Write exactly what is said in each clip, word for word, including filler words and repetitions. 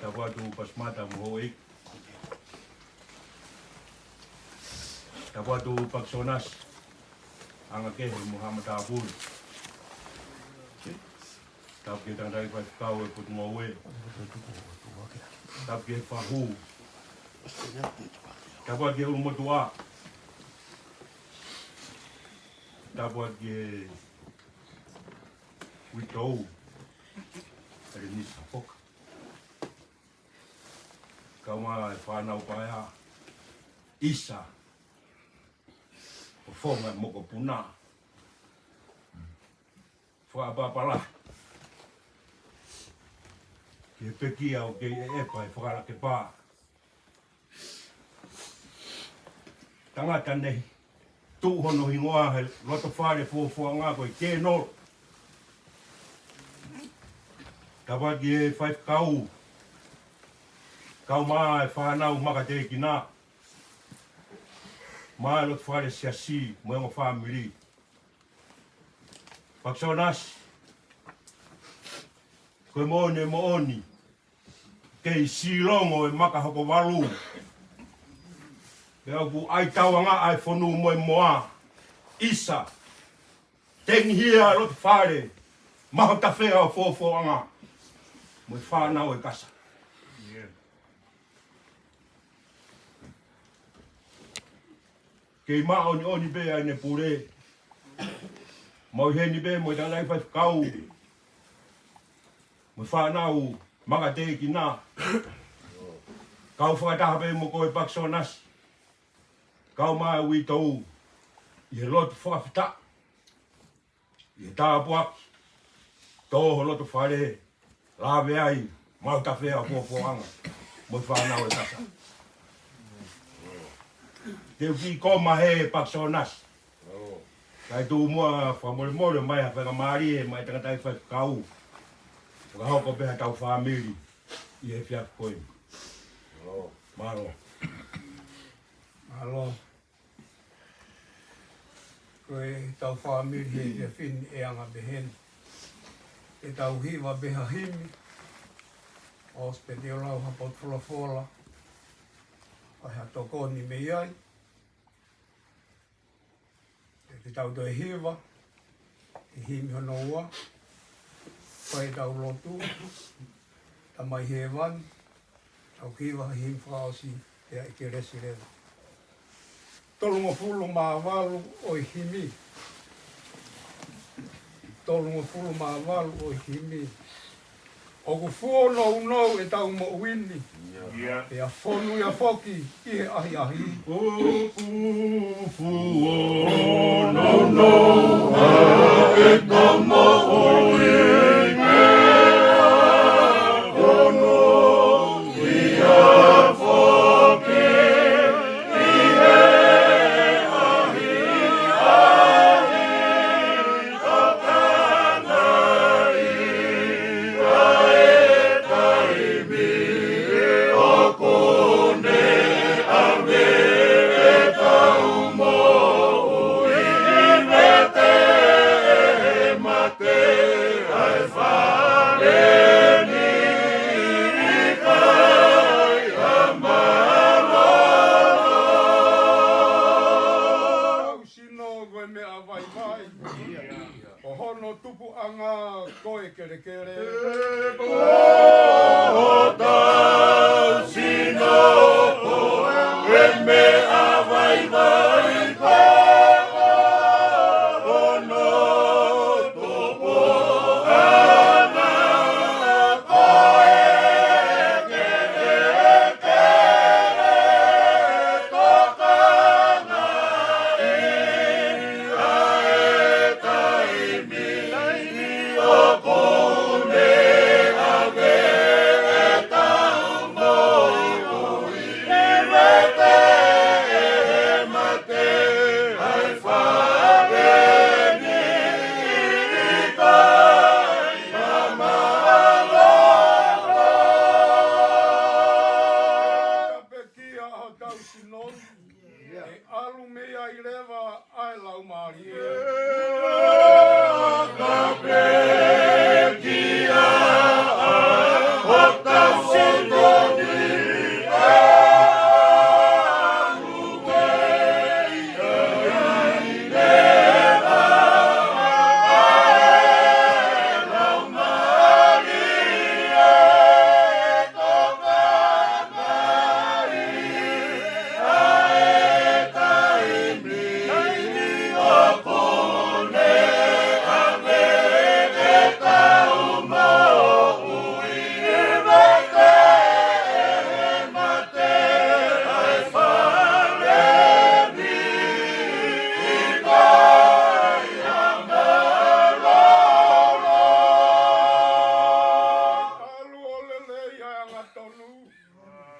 Tapu atu Pasimata mo Hoʻeiki. Tapu atu Pakisonasi, Angakehe mo Haʻa Matāpule. Tapu ki he tangataʻeiki faifekau ʻo e Potungāue. Tapu ki he fahu. Tapu atu ki he ʻulumotuʻa. Tapu atu ki he uitou, Helenisi Hapoka. Kau mai e fānau paea, ʻIsa, ʻo fonga mokopuna. Fakaʻapaʻapa lahi ki he pekia ʻoku kei ʻeʻepa he fakalakepa. Tangata nei, tuʻu hono hingoa he loto fale fuofuanga ko e Kēnolo. Tapu atu ki he faifekau, kau mai e fānau makatekina, mai loto fale siasi mo e ongo fāmili. Pakisonasi, ko e moʻoni, moʻoni, kei silongo e maka hoko valu. Pea ʻoku ʻai tauanga ʻa e fonu mo e moa. ʻIsa, tengihia e loto fale, maho tafea ʻo fuofuanga mo e fānau e kasa. Kei māʻoniʻoni pē ʻa ʻene pule. Mau ʻi heni pē mo e tangataʻeiki faifekau, mo e fānau makatekina. Kau fakataha pē mo koe Pakisonasi, kau mai e uitou, ʻi he lotu fakafetaʻi, ʻi he tāpuaki, tō ho loto fale, lave ai, maho tafea ʻo fuofuanga mo e fānau e kasa. Te u kiʻi koma he Pakisonasi. Kae tuku muʻa fakamolemole mai ha faingamālie mai tangataʻeiki faifekau, fakahoko pē ha tau fāmili ʻi he efiafi ko eni. Mālō. Mālō. Ko e tau fāmili he efiafi ni ʻe anga pehē ni. Ke tau hiva pē ha himi, ʻosi pē te u lau ha potu folofola, ʻai ha tokoni mei ai. Ke tau toe hiva, ʻi he himi hono ua, fai ʻetau lotu. Tamai Hēvani, tau hiva ha himi fakaʻosi, pea ʻe kelesi leva. Tolungofulu mā valu ʻo e himi. Tolungofulu mā valu ʻo e himi. ʻOku fuonounou ʻetau moʻui ni. Pea fonu ia foki ʻi he ʻahiʻahi. ʻOku fuonounou ʻetau moʻui ni. Pea fonu ia foki ʻi he ʻahiʻahi. Tokanga ʻi he taimi ʻoku ne ʻave ʻetau moʻui ʻi vete mate ai fale ni ʻikai ha mālōlō. Sino ko e meʻa vaivai. Ko hono tupuʻanga ko e kelekele. Ko hotau sino ko e meʻa vaivai ko hono tupuʻanga ko e kelekele. Tokanga ʻi he taimi ʻoku ne ʻave ʻetau moʻui ʻi vete mate ai fale ni ʻikai ha mālōlō. Kae pekia hotau sino ni. ʻE ʻalu mei ai leva ʻa e Laumālie. Kae pekia hotau sino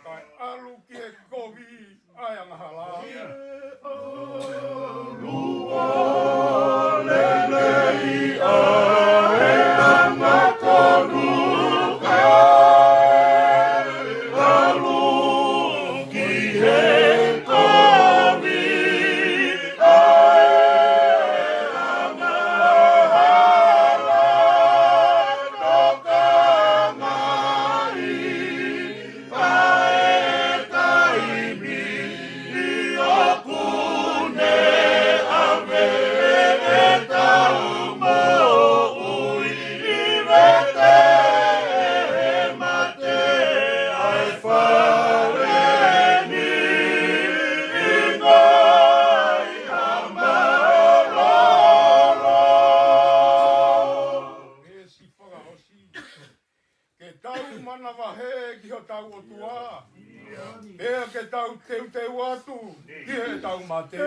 Kae ʻalu ki he kovi ʻa e angahala. Ke tau manavahē ki hotau ʻOtua. Pea ke tau teuteu atu ki heʻetau mate.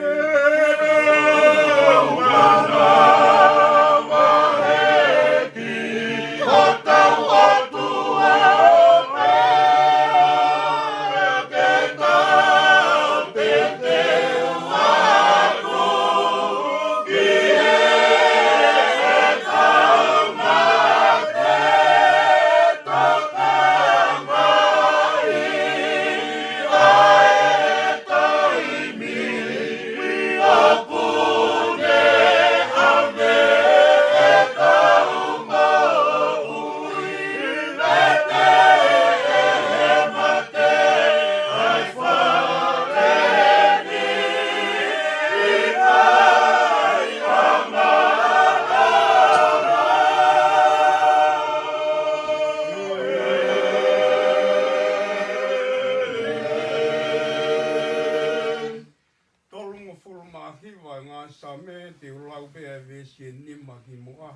Tolungofulu mā hiva e ngaahi Saame, te u lau pē ʻa e veesi ʻe nima ki muʻa.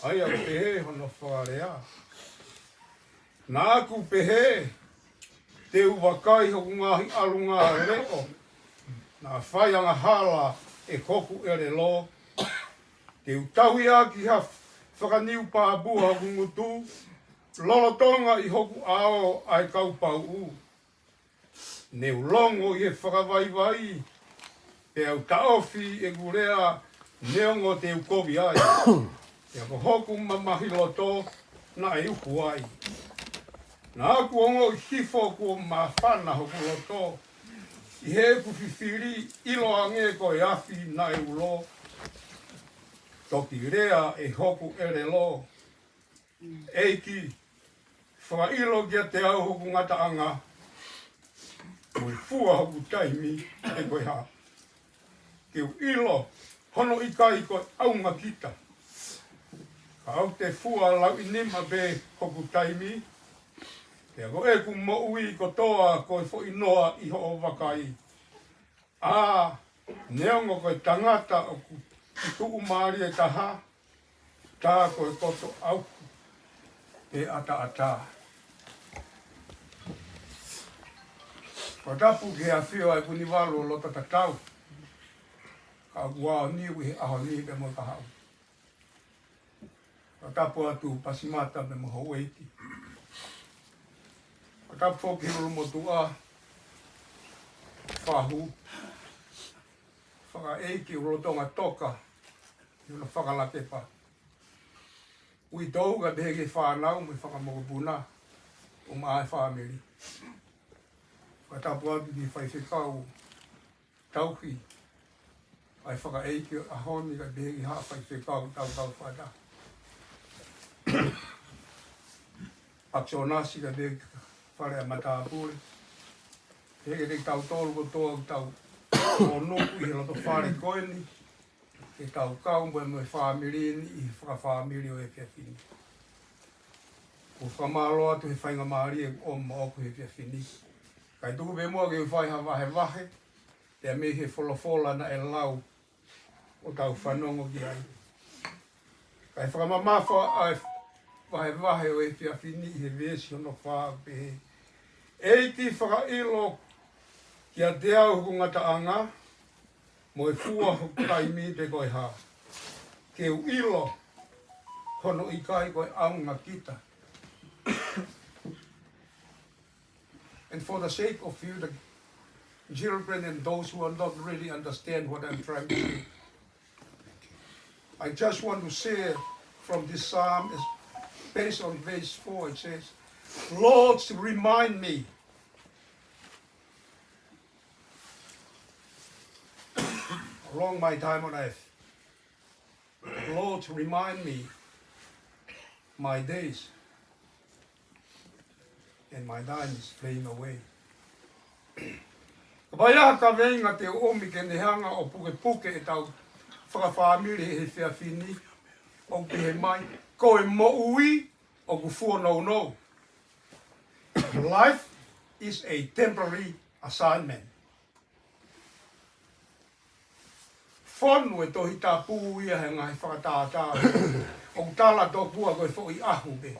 ʻA ia ʻoku pehē hono fakalea: Naʻa ku pehē, te u vakai hoku ngaahi ʻalunga leʻo, naʻa fai angahala ʻe hoku ʻelelo. Te u tauhi ʻaki ha fakaniu pāpū hoku ngutu, lolotonga ʻi hoku ʻao ʻa e kau pauʻu. Ne u longo ʻi he fakavaivai, pea u taʻofi ʻeku lea neongo te u kovi ai. Pea ko hoku mamahi loto naʻe uku ai. Naʻa ku ongoʻi hifo kuo māfana hoku loto, ʻi heʻeku fifili ʻiloange ko e afi naʻe ulo. Toki lea ʻe hoku ʻelelo: ʻEiki, fakaʻilo kiate au hoku ngataʻanga, mo e fua hoku taimi pe ko e hā, ke u ʻilo hono ʻikai ko e ʻaunga kita. Ka ʻoku te fua lauʻi nima pē hoku taimi, pea ko ʻeku moʻui kotoa ko e foʻi noa ʻi hoʻo vakai. ʻA, neongo ko e tangata ʻoku tuʻumālie taha, tā ko e koto ʻauku pe ʻataʻatā. Fakatapu ki he ʻafio ʻa e Vunivalu ʻo loto tatau, ka ʻoku aʻu ni ʻi he ʻaho ni pea mo e kahaʻu. Fakatapu atu Pasimata pea mo Houʻeiki. Fakatapu foki ki Ulumotuʻa, Fahu, fakaʻeiki ʻo Lolotonga Toka, ʻi hono fakalakepa. Uitou kae pehē ki he fānau mo e fanga mokopuna, ʻo maʻa e fāmili. Fakatapu atu ki he faifekau tauhi ʻa e fakaʻeiki ʻo e ʻaho ni kae pehē ki he haʻa faifekau tau kau fakataha. ʻAkisonasi kae pehē ki he fale ʻa e matāpule. Pehē kiate kitautolu kotoa ʻoku tau ʻonuku ʻi he loto fale ko eni, ke tau kau mo e, mo e fāmili ni ʻi he fakafāmili ʻo e efiafi ni. ʻOku fakamālō atu he faingamālie ʻoku ʻomi maʻaku he efiafi ni. Kae tuku pē muʻa ke u fai ha vahevahe, pea mei he folofola naʻe lau ʻo tau fanongo ki ai. Kae fakamamafa ʻa e vahevahe ʻo e efiafi ni ʻi he veesi hono fā ʻoku pehē: ʻEiki, fakaʻilo kiate au hoku ngataʻanga, mo e fua hoku taimi pe ko e hā, ke u ʻilo hono ʻikai ko e ʻaunga kita. And for the sake of you, the children and those who are not really understand what I'm trying to say, I just want to share from this psalm, is based on verse four. It says, "Lord, remind me along my time on earth." Lord, remind me my days, and my time is fleeing away. Kapau ʻoku ʻi ai ha kaveinga te u ʻomi ke ne hanga ʻo pukepuke ʻetau fakafāmili he efiafi ni, ʻoku pehē mai, ko e moʻui ʻoku fuonounou. Life is a temporary assignment. Fonu e Tohi Tapu ia he ngaahi fakatātā. ʻOku tala tokua ko e foʻi ʻaho pē.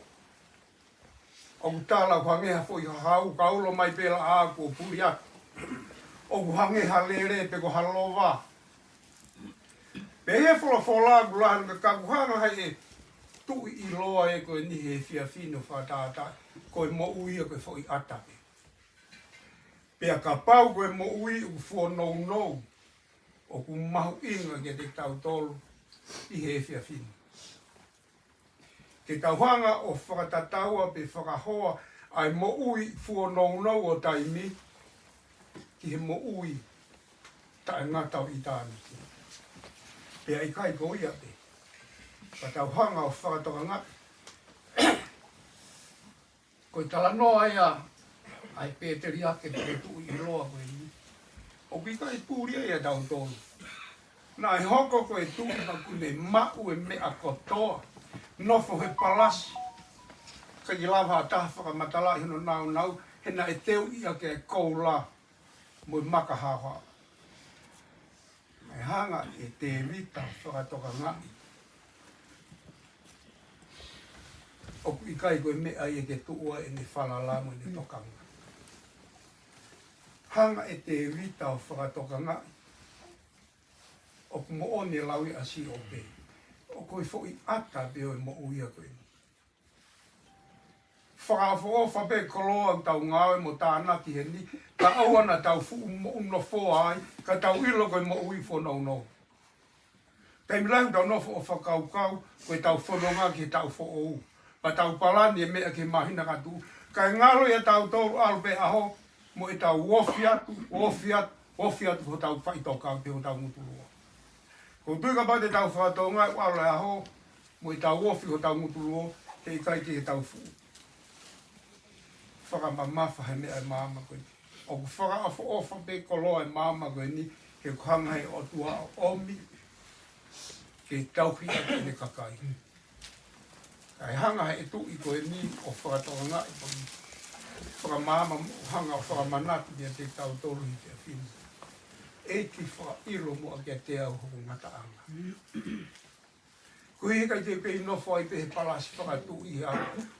ʻOku tala ʻoku hangē ha foʻi hahau, ka ulo mai pē laʻā kuo puli atu. ʻOku hangē ha lele pe ko ha lova. Pehē folofola ʻoku lahi ka ʻoku hanga ʻe he Tuʻi ʻiloa ē ko eni he efiafi ni ʻo fakatātā, ko e moʻui ia ko e foʻi ʻata pē. Pea kapau ko e moʻui ʻoku fuonounou, ʻoku mahuʻinga kiate kitautolu ʻi he efiafi ni ke tau hanga ʻo fakatataua pe fakahoa ʻa e moʻui fuonounou ʻo taimi ki he moʻui taʻengata ʻo ʻitāniti. Pea ʻikai ko ia pē, ka tau hanga ʻo fakatokangaʻi ko e talanoa ia ʻa e pēteliake pe ko e Tuʻi ʻiloa ko eni, ʻoku ʻikai puli ia ʻia tautolu. Naʻe hoko ko e tuʻi pea kuo ne maʻu e meʻa kotoa, nofo he palasi, ʻikai lava ha taha fakamatalaʻi hono nāunau, he naʻe teuʻi ʻaki e koula mo e maka haohaoa. Naʻe hanga ʻe Tēvita ʻo fakatokangaʻi ʻoku ʻikai ko e meʻa ia ke tuʻu ai ʻene falala mo ʻene tokanga. Hanga ʻe Tēvita ʻo fakatokangaʻi ʻoku moʻoni e lau ia ʻa Siope, ʻoku ko e foʻi ʻata pē ʻo e moʻui ia ko eni. Fakaʻofoʻofa pē koloa ʻoku tau ngāue mo tānaki heni, ka ʻoua naʻa tau fuʻu moʻunofoa ai, ka tau ʻilo ko e moʻui fuonounou. Taimi lahi ʻoku tau nofo ʻo fakakaukau ko ʻetau fononga ki he taʻu foʻou, pea tau palani e meʻa ki he māhina ka tuʻu, kae ngalo ʻia tautolu ʻalu pē ʻaho mo ʻetau ofi atu, ofi atu, ofi atu hotau faʻitoka pe hotau ngutulua. ʻOku ou tui kapau te tau fakatokangaʻi ʻoku ʻalu e ʻaho mo ʻetau ofi hotau ngutulua, heʻikai ke tau fuʻu fakamamafa he meʻa e maama ko eni. ʻOku fakaʻofoʻofa pē koloa e maama ko eni, he ʻoku hanga he ʻOtua ʻo ʻomi ke tauhi ʻaki ʻene kakai. Kae hanga he tuʻi ko eni ʻo fakatokangaʻi ko eni, fakamaama mo hanga ʻo fakamanatu kiate kitautolu he efiafi ni. ʻEiki, fakaʻilo muʻa kiate au hoku ngataʻanga. Ko e ʻikai te u kei nofo ai pē he palasi fakatuʻi ia,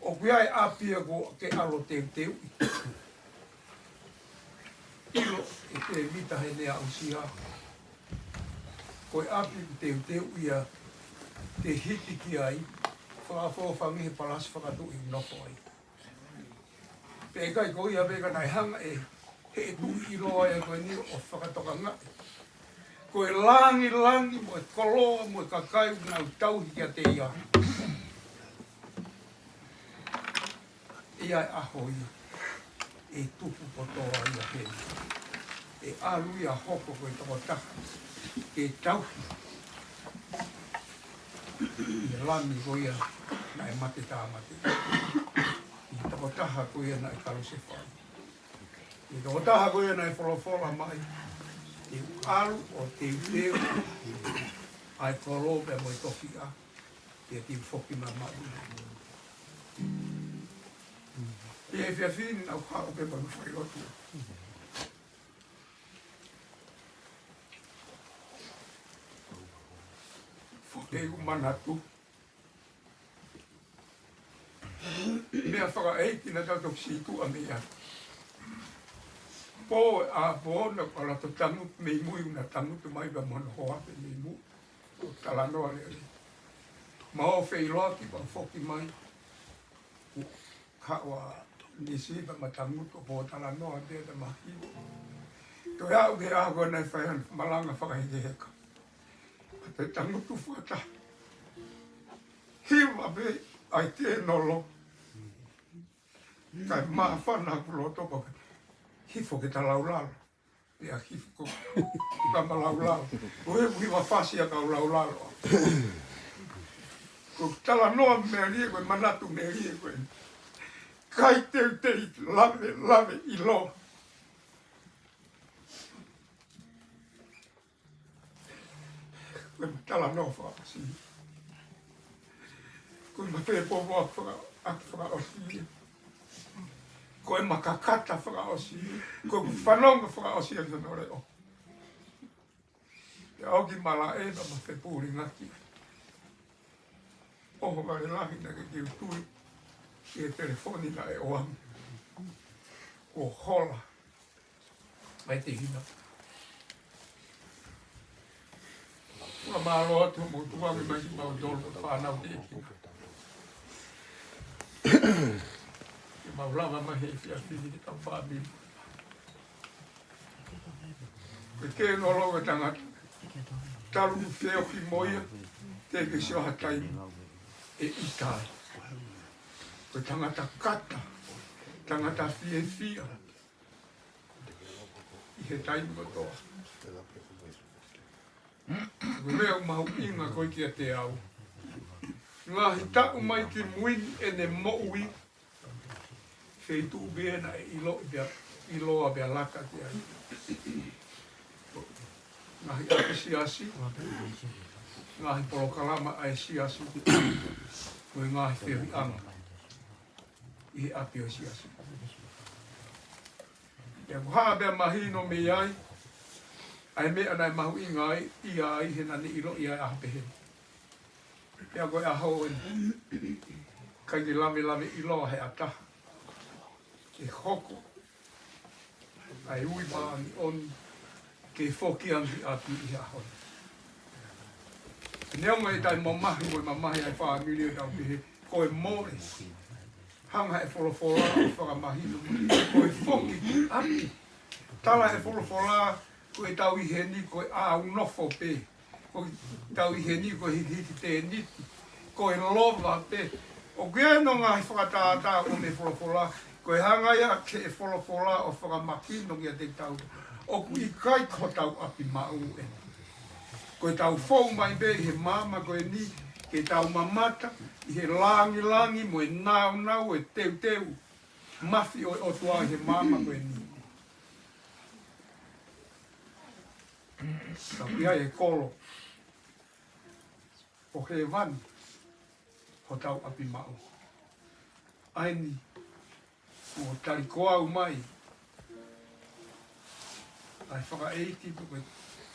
ʻoku ʻi ai e ʻapi ia kuo ke ʻalu ʻo teuteuʻi. ʻIlo ʻe Tēvita heʻene aʻusia, ko e ʻapi ʻoku teuteuʻi ia, te hiki ki ai, fakaʻofoʻofa ange he palasi fakatuʻi ʻoku nofo ai. Pea ʻikai ko ia pē ka naʻe hanga ʻe he tuʻi ʻiloa ia ko eni ʻo fakatokangaʻi ko e langilangi mo e koloa mo e kakai ʻoku nau tauhi kiate ia, ʻe ʻi ai e ʻaho ia ʻe tupu kotoa ia heni. ʻE ʻalu ia ʻo hoko ko e tokotaha ke tauhi ʻi he lami ko ia naʻe mate tāmate, ʻi he tokotaha ko ia naʻe kalusefai, ʻi he tokotaha ko ia naʻe folofola mai, te u ʻalu ʻo teuteu ʻa e kolo pea mo e tofiʻa, pea te u foki mai maʻu. ʻI he efiafi ni naʻa ku haʻu pē mo ʻeku failotu. Foki ʻeku manatu. Meʻa fakaʻeiki naʻa tau toki sītuʻa mei ai. Pō ʻa pō naʻa ku ʻalu atu ʻo tangutu mei mui, naʻa tangutu mai pē mo hono hoa pē mei mui. ʻO talanoa lelei. Ma ō feʻiloaki pea u foki mai. Kuo haʻu ʻa Nisi pea ma tangutu pōtalanoa pē pea ma hiva. Toe aʻu ki he ʻaho naʻe fai ai e malanga fakahekeheka. Pea tangutu fakataha. Hiva pē ʻa e tēnolo. Kae māfana ʻeku loto pea hifo ke talaulalo. Pea hifo ko ka ma laulau. Ko e hiva fasi ʻa kau laulau. Ko e talanoa melie, ko e manatu melie ko ē. Kai teuteu lave, lave ʻiloa. Ko e talanoa fakaʻosi. Ko e mafepopo faka-, ʻaki fakaʻosi. Ko e makakata fakaʻosi. Ko e fanongo fakaʻosi ʻa hono leʻo. Pea ʻoku malaʻe pea ma fepulingaki. ʻOho vale lahi naʻa ke kiutui ki he telefoni naʻe ʻoange. Kuo hola mai te hina. Fakamālō atu mo tuangi mai kimautolu ko e fānau te hina. Ke mau lava mai he efiafi ni ke tau fāmili. Ko e tēnolo ko e tangata. Talu feohi mo ia, teʻeki ke sio ha taimi ʻe ʻita ai. Ko e tangata kata, tangata fiefia ʻi he taimi kotoa. Ko e meʻa mahuʻinga ko ē kiate au. Ngaahi taʻu mai ki mui ni ʻene moʻui, feituʻu pē naʻe ʻilo, pea ʻiloa pea laka ki ai. Ngaahi ʻapi siasi, ngaahi polokalama ʻa e siasi, mo e ngaahi feohiʻanga ʻi he ʻapi ʻo e siasi. Pea ko e hā pea mahino mei ai ʻa e meʻa naʻe mahuʻinga ai ia ai he naʻa ne ʻilo ia ʻa e ʻaho pehē. Pea ko e ʻaho eni, ʻikai ke lavelave ʻiloa he ʻa taha ke hoko ʻa e ui māʻoniʻoni ke foki ange ki ʻapi ʻi he ʻaho ni. Neongo e taimi mamahi mo e mamahi ʻa e fāmili ʻo tau pehē ko e mole. Hanga ʻe he folofola ʻo fakamahino ko e foki ki ʻapi. Tala ʻe he folofola ko e tau ʻi heni ko e ʻāunofo pē. Ko e tau ʻi heni ko e hikihiki tēniti. Ko e lova pē. ʻOku ʻi ai hono ngaahi fakatātā ʻo e folofola. Ko e hanga ia ʻe he folofola ʻo fakamahino kiate kitautolu ʻoku ʻikai ko hotau ʻapi maʻu eni. Ko e tau fou mai pē ʻi he māmani ko eni, ke tau mamata ʻi he langilangi mo e nāunau ʻo e teuteu mafi ʻo e ʻOtua ʻi he māmani ko eni. Ka ʻoku ʻi ai e kolo ʻo hēvani hotau ʻapi maʻu. ʻA eni, ʻoku tali ko au mai ʻa e fakaʻeiki pe ko e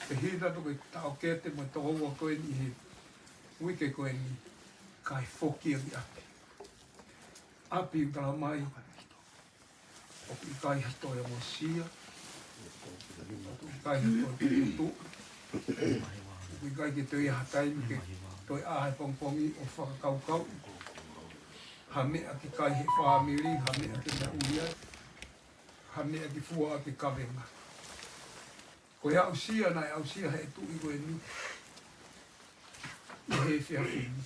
pehina pe ko e taʻokete mo e tokoua ko eni he uike ko eni, kae foki ange ki ʻapi. ʻApi ʻoku tala mai ʻoku ʻikai ha toe ongosia, ʻoku ʻikai ha toe puputuʻu, ʻoku ʻikai ke toe ʻi ai ha taimi ke toe ʻā he pongipongi ʻo fakakaukau ha meʻa ke kai he fāmili, ha meʻa ke moʻui ai, ha meʻa ke fua ʻaki e kavenga. Ko e aʻusia naʻe aʻusia ʻe he tuʻi ko eni ʻi he efiafi ni.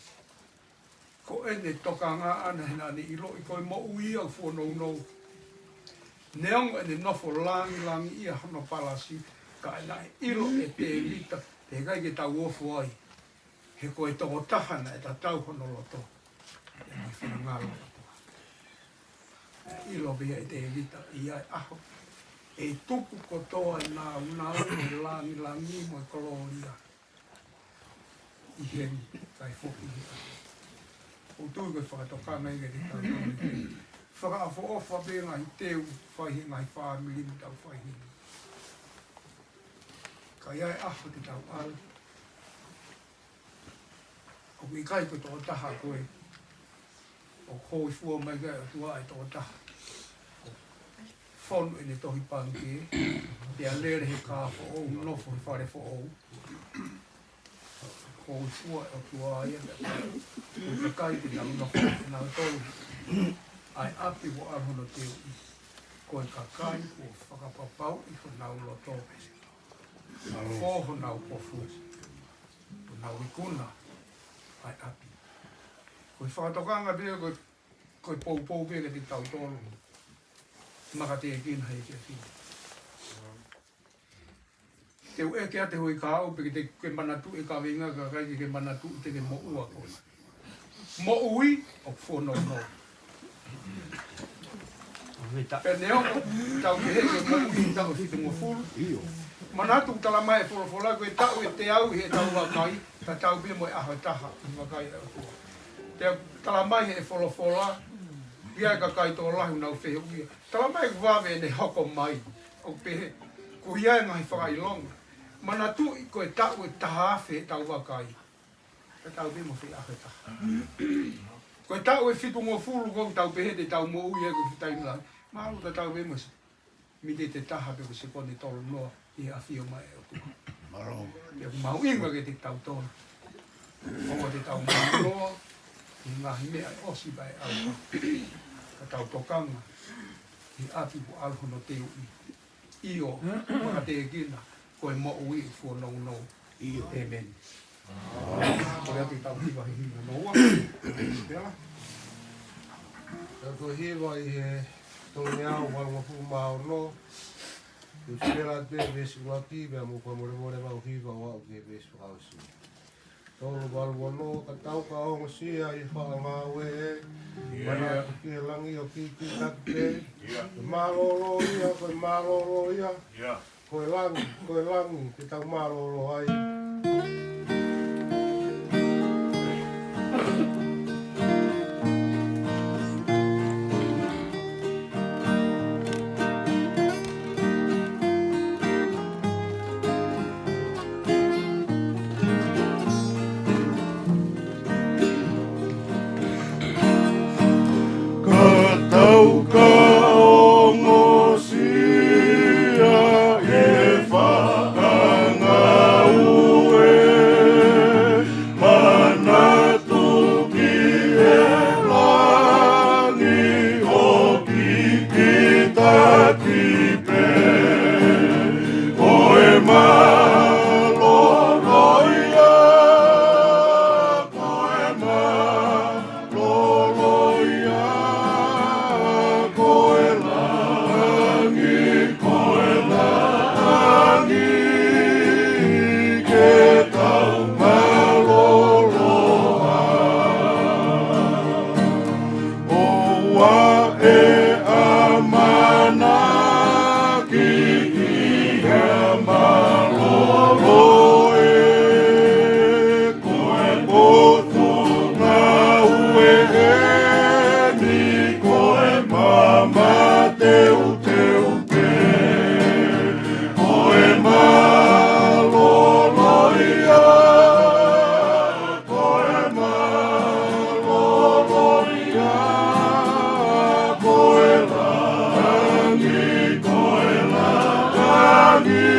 Ko ʻene tokanga ʻana he naʻa ne ʻiloʻi ko e moʻui ia ʻoku fuonounou. Neongo ʻene nofo langilangiʻia hono palasi, ka naʻe ʻilo ʻe Tēvita, heʻikai ke tau ofo ai. He ko e tokotaha naʻe tatau hono loto. ʻE mo e finangalo. ʻIlo pē ia ʻe Tēvita ʻi he ʻaho ʻe tuku kotoa e nāunau, e langilangi mo e kolōlia ʻi heni, kae foki ʻi he ʻaho. ʻOku ou tui ko e fakatokanga ia ke tau tau. Fakaʻofoʻofa pē ngaahi teu fai he ngaahi fāmili mo tau fai heni. Ka ʻi ai e ʻaho te tau ʻalu, ʻoku ʻikai ko e tokotaha ko ē ʻoku hōifua mai ki ai ʻOtua, ʻa e tokotaha ʻoku fonu ʻene tohi pangikē, pea lele he kā foʻou, nofo he fale foʻou. Hōifua ʻOtua ia, ʻoku ʻikai ke nau nofo, ke nau tau ʻa e ʻapi kuo ʻalu hono teuʻi. Ko e kakai kuo fakapapauʻi honau loto, fō honau kofu, ʻo nau ikuna ʻa e ʻapi. Ko e fakatokanga pē, ko e, ko e poupou pē kiate kitautolu. Maka te kina hei ke kina. Te u ʻeke atu he ʻoku ʻikai ke u pehē ke te ke manatuʻi e kaveinga, ka ʻikai ke ke manatuʻi te ke moʻua koe. Moʻui ʻoku fuonounou. Pea neongo ʻetau pehē ke moʻui ʻi he taʻu ʻe fitungofulu. Manatu ʻoku talamai ʻe he folofola ko e taʻu ʻe teau ʻi heʻetau vakai, tatau pē mo e ʻaho ʻe taha ʻi he vakai ʻa e ʻOtua. Pea talamai ʻe he folofola, ʻa e kakai tokolahi ʻoku nau fehuʻia. Talamai ʻoku vave ʻene hoko mai, ʻo pehē, ko ia e ngaahi fakaʻilonga. Manatuʻi ko e taʻu ʻe taha afe heʻetau vakai. Tatau pē mo e ʻaho ʻe taha. Ko e taʻu ʻe fitungofulu ko ʻoku tau pehē te tau moʻui ai ko e fuʻu taimi lahi. Mahalo tatau pē mo e miniti ʻe taha pe ko e sekoni ʻe tolu noa ʻi he ʻafio mai ʻa e ʻOtua. Mālō. Pea ʻoku mahuʻinga kiate kitautolu. ʻOua te tau mālōlō ʻi he ngaahi meʻa ʻe ʻosi pea ʻe ʻauha. Ka tau tokanga ʻi he ʻapi kuo ʻalu hono teuʻi. ʻIo, maka te kina, ko e moʻui ʻoku fuonounou. ʻIo. ʻĒmeni. Ko ia te tau hiva he himi hono ua. Pela. Tau toe hiva ʻi he tolungeau valungofulu mā ono. Te u sipela atu pē veesi ʻuluaki, pea mou fakamolemole ʻo hiva ʻo aʻu ki he veesi fakaʻosi. Tolu valu ono, ka tau ka ongosia ʻi he faʻa ngāue ē. ʻIo. Manatu ki he langi ʻo kikitaki pē. ʻIo. Ko e mālōlō ia, ko e mālōlō ia. ʻIo. Ko e langi, ko e langi, ke tau mālōlō ai. Ka tau ka ongosia ʻi he faʻa ngāue, manatu ki he langi ʻo kikitaki pē. Ko e mālōlō ia, ko e mālōlō ia, ko e langi, ko e langi, ke tau mālōlō ai. ʻOua ʻe ʻamanaki ki ha mālōlō ē, ko e potungāue eni, ko e mamateu teu pē, ko e mālōlō ia, ko e mālōlō ia, ko e langi, ko e langi,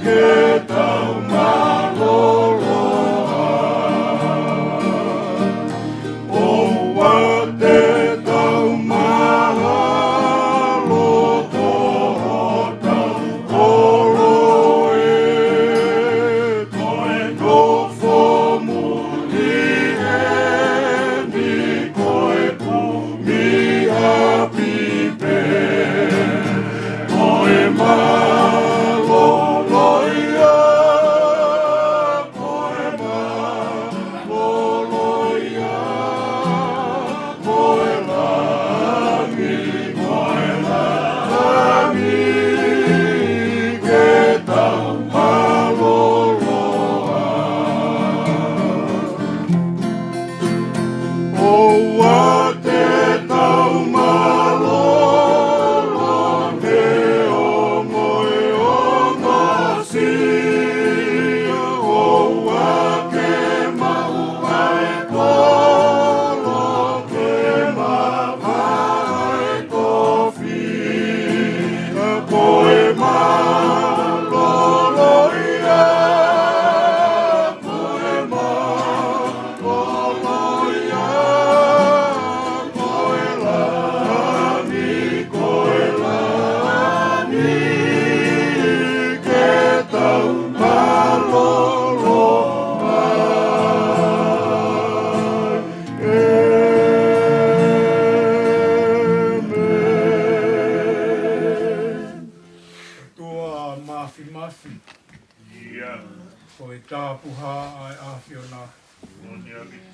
ke tau mālōlō ai. ʻOua te tau mahalo ko hotau kolo ē, ko e nofo muli eni, ko e kumi ʻapi pē, ko e ma Ia. Ko e tapuhā ʻa e ʻAfiona. Moʻoni ʻaupito.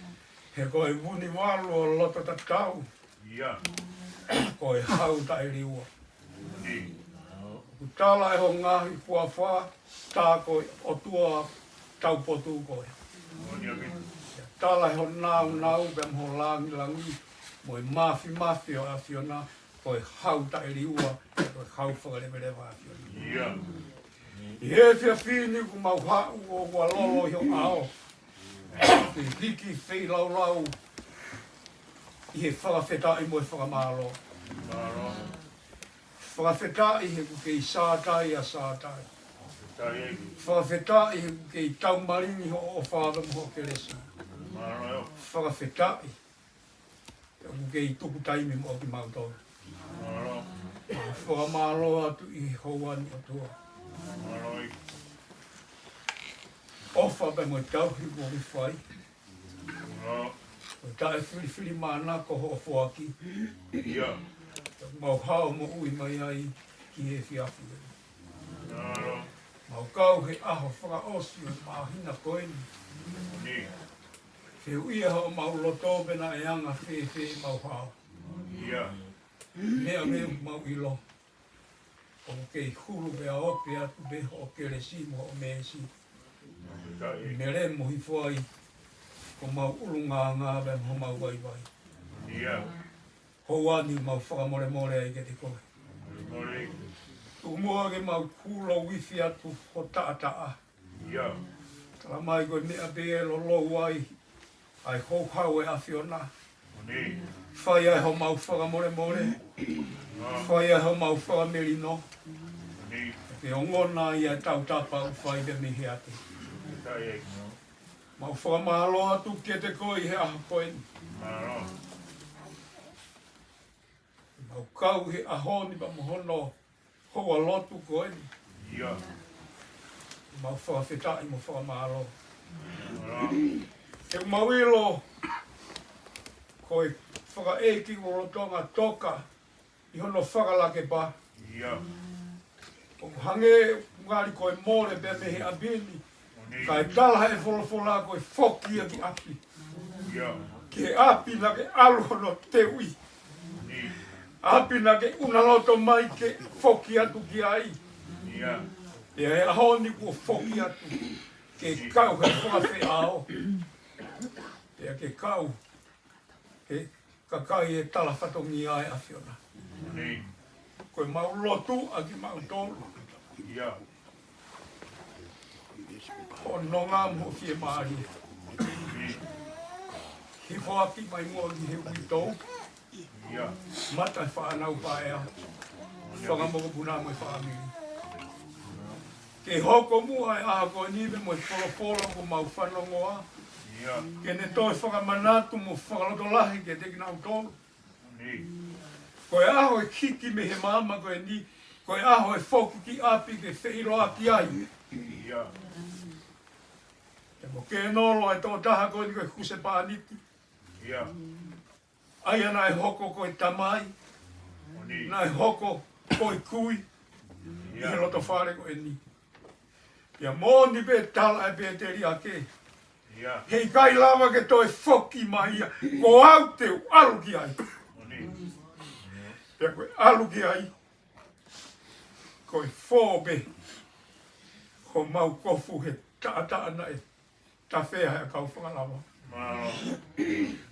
He ko e vunivalu ʻo loto tatau. Ia. Ko e hau taʻeliua. Moʻoni. ʻOku tala ʻe ho ngaahi huafa, tā ko e ʻOtua taupotu koe. Moʻoni ʻaupito. Tala ʻe ho nāunau pea mo ho langilangi, mo e mafimafi ʻo e ʻAfiona, ko e hau taʻeliua, ko e hau fakaleveleva ʻa e ʻAfiona. Ia. ʻI he efiafi ni ʻoku mau haʻu ʻo ʻalu lolo ʻi ho ʻao. Ke hiki feilaulau ʻi he fakafetaʻi mo e fakamālō. Mālō. Fakafetaʻi he ʻoku kei sātai ʻa sātai. Fakafetaʻi. Fakafetaʻi he ʻoku kei taumalingi hoʻo ʻofa mo hoʻo kelesi. Mālō. Fakafetaʻi he ʻoku kei tuku taimi moʻo kimautolu. Mālō. Fakamālō atu ʻi he houa ni ʻOtua. Mālō. ʻOfa pea mo e tauhi kuo ke fai. Mālō. Ko e taʻefilifilimānako hoʻo foaki. Ia. Mau hao moʻui mai ai ki he efiafi. Mālō. Mau kau he ʻaho fakaʻosi ʻo e māhina ko eni. Moʻoni. Fehuʻia homau loto pe naʻe anga fēfē ʻemau hao. Ia. Meʻa meʻa mau ʻilo. ʻOku kei hulu pea ope atu pē hoʻo kelesi mo hoʻo meesi. Ia. Mele mo hifo ai ko homau ʻulungaanga pea mo homau vaivai. Ia. Houa ni mau fakamolemole ai kiate koe. Molemole. Tuku muʻa ke mau kulo uifi atu ho taʻataʻa. Ia. Tala mai ko e meʻa pē ʻe lolou ai ʻa e houhau ʻa e ʻAfiona. Moʻoni. Fai ai homau fakamolemole. Ia. Fai ai homau fakamelino. Moʻoni. Ke ongona ia ʻa e tautapa ʻoku fai pē mei he ʻEiki. Ia. Mau fakamālō atu kiate koe ʻi he ʻaho ko eni. Mālō. Mau kau he ʻaho ni pea mo hono houa lotu ko eni. Ia. Mau fakafetaʻi mo fakamālō. Mālō. He mau ʻilo ko e fakaʻeiki ʻoku lolotonga toka ʻi hono fakalakepa. Ia. ʻOku hangē ngali ko e mole pē mei he ʻapi ni. Moʻoni. Kae tala ʻe he folofola ko e foki ia ki ʻapi. Ia. Ki he ʻapi naʻa ke ʻalu hono teuʻi. Moʻoni. ʻApi naʻa ke ʻunaloto mai ke foki atu ki ai. Ia. Pea he ʻaho ni kuo foki atu. Ke kau he fakafeʻao. Pea ke kau he kakai ʻe tala fatongia ʻa e ʻAfiona. Moʻoni. Ko e mau lotu ʻa kimautolu. Ia. Hoʻo nonga mo hoʻo fiemālie. Moʻoni. Hifoaki mai muʻa ki he uitou. Ia. Mata e fānau paea. Moʻoni. Fanga mokopuna mo e fāmili. Ke hoko muʻa e ʻaho ko eni pea mo e folofola ʻoku mau fanongoa. Ia. Ke ne toe fakamanatu mo fakalotolahi kiate kinautolu. Moʻoni. Ko e ʻaho ʻe hiki mei he maama ko eni, ko e ʻaho ʻe foki ki ʻapi ke feʻiloaki ai. Ia. Pea mo kēnolo ʻa e tokotaha ko eni ko e husepāniti. Ia. ʻA ia naʻe hoko ko e tamai. Moʻoni. Naʻe hoko ko e kui. Ia. ʻI he loto fale ko eni. Ia moʻoni pē tala ʻa e pēteliake. Ia. He ʻikai lava ke toe foki mai ia. Ko au te u ʻalu ki ai. Moʻoni. Pea ko e ʻalu ki ai. Ko e fō pē homau kofu he taʻataʻa naʻe tafea he ʻakau fakalava. Mālō.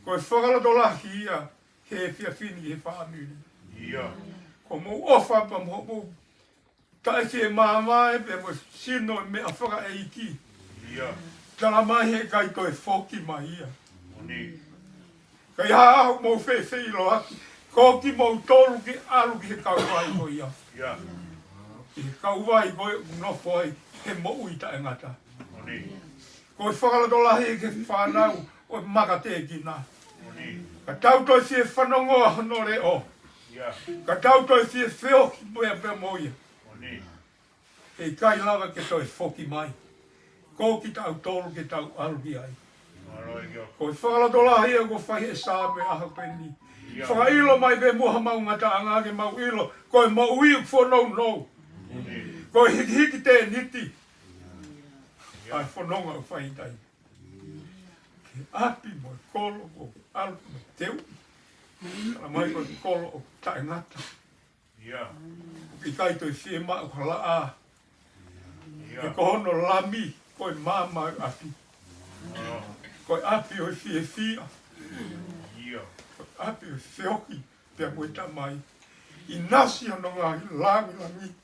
Ko e fakalotolahi ia he efiafi ni he fāmili. Ia. Ko hoʻomou ʻofa pea mo hoʻomou taʻefiemāvae pea mo e sino e meʻa fakaʻeiki. Ia. Tala mai he ʻikai toe foki mai ia. Moʻoni. Ka ʻi ha ʻaho ʻoku mou feʻifeʻiloaki, ko kimoutolu ke ʻalu ki he kauvai ko ia. Ia. Ki he kauvai ko ia ʻoku nofo ai he moʻui taʻengata. Moʻoni. Ko e fakalotolahi ki he fānau ʻo e makatekina. Moʻoni. Ka tau toe fie fanongoa hono leʻo. Ia. Ka tau toe fie feohi mo ia pea mo ia. Moʻoni. He ʻikai lava ke toe foki mai. Ko kitautolu ke tau ʻalu ki ai. Mālō ʻEiki. Ko e fakalotolahi ia kuo fai ʻe Saame ʻaho ko eni. Ia. Fakaʻilo mai pē muʻa homau ngataʻanga ke mau ʻilo. Ko e moʻui ʻoku fonounou. Moʻoni. Ko e hikihiki tēniti ʻa e fononga ʻoku fai ʻi taimi. Ke ʻapi mo e kolo ʻoku ʻalu mo teu. Tala mai ko e kolo ʻoku taʻengata. ʻIkai toe fiemaʻu ha laʻā. He ko hono lami ko e maama ʻo e ʻapi. Ko e ʻapi ʻo e fiefia. Ko e ʻapi ʻo e feohi pea mo e Tamai. ʻInasi hono ngaahi langilangi.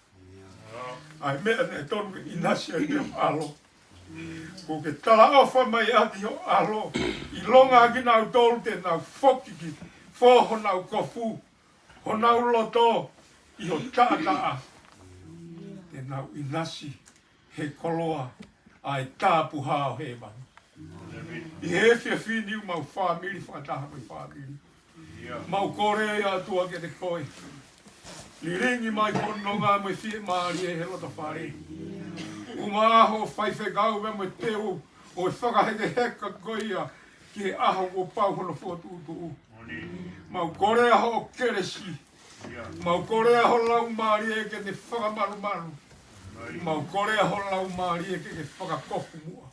ʻA e meʻa naʻe tonu ke ʻinasi ai pē ho ʻAlo. Kuo ke talaʻofa mai ʻaki ho ʻAlo. ʻIlonga ʻa kinautolu te nau foki ki fō honau kofu, honau loto ʻi ho taʻataʻa. Te nau ʻinasi he koloa ʻa e tāpuhā ʻo hēvani. ʻI he efiafi ni ʻoku mau fāmili fakataha mo e fāmili. Mau kole ʻOtua kiate koe. Lilingi mai ko e nonga mo e fiemālie he loto fale. ʻUma ʻa hoʻo faifekau mo e teu ʻo e fakahekeheka ko ia ki he ʻaho kuo pau hono fokotuʻutuʻu. Mau kole ʻa hoʻo kelesi. Mau kole ʻa ho Laumālie ke ne fakamalumalu. Mau kole ʻa ho Laumālie ke ne fakakofu muʻa.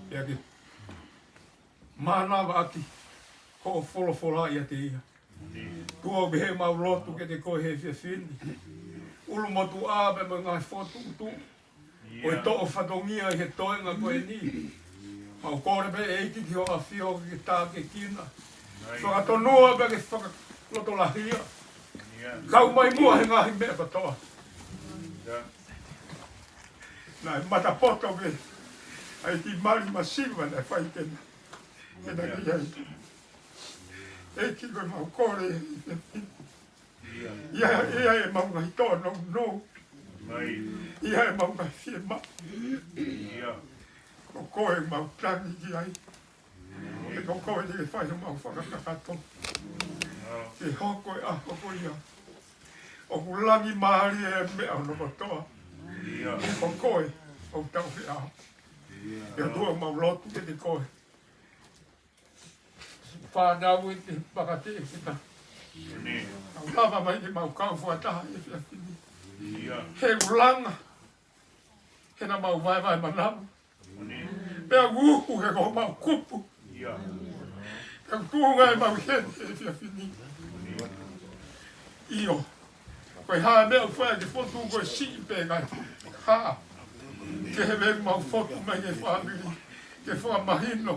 Pea ke mānava ʻaki hoʻo folofola ʻiate ia. ʻOtua, ʻoku pehē ʻemau lotu kiate koe he efiafi ni. ʻUlumotuʻa pea mo e ngaahi fokotuʻutuʻu ʻo e toʻo fatongia ʻi he toenga ko eni. Mau kole pē ʻEiki ki hoʻo ʻAfio ke tākiekina. Fakatonua pea ke fakalotolahia. Kau mai muʻa he ngaahi meʻa kotoa. Naʻe matapoto pē ʻa e kiʻi mali masiva naʻe fai ke na, ke na ki ai. ʻEiki, ko ʻemau kole ʻi he efiafi ni. ʻI ai, ʻi ai ʻemau ngaahi tōnounou. ʻI ai ʻemau ngaahi fiemaʻu. Ko koe ʻemau tangi ki ai. He ko koe te ke fai homau fakakakato. Ke hoko e ʻaho ko ia ʻoku langi mālie e meʻa hono kotoa. He ko koe ʻoku tau feʻao. ʻOtua, ʻoku mau lotu kiate koe. Fānau ʻi he makate ʻi he kita. Mau lava mai ke mau kau fakataha ʻi he efiafi ni. He ʻoku langa. He naʻa mau vaevae manava. Pea uhu he ko homau kupu. Pea tuʻunga ʻemau heni he efiafi ni. ʻIo. Ko e hā e meʻa ʻoku fai ke fotu ko e siʻi pē ngaahi hā. Ke he meʻa mau fotu mai ke fāmili. Ke fakamahino.